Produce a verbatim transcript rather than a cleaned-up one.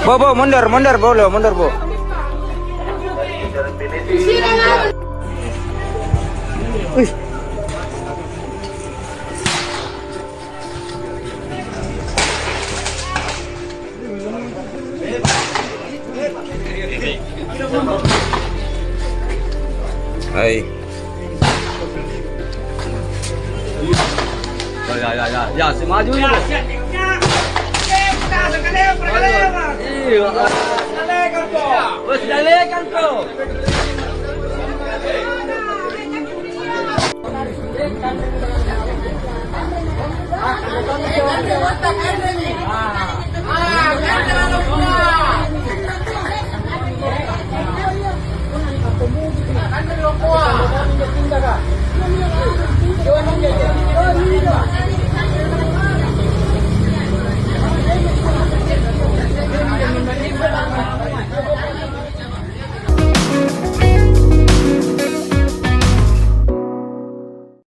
Bu, bu, mundur, mundur, Bu, lu, mundur, Bu. Wih. Hai. Ya, ya, ya, ya. Ya, si maju ini. Iya. Wes, dalekan, Bro.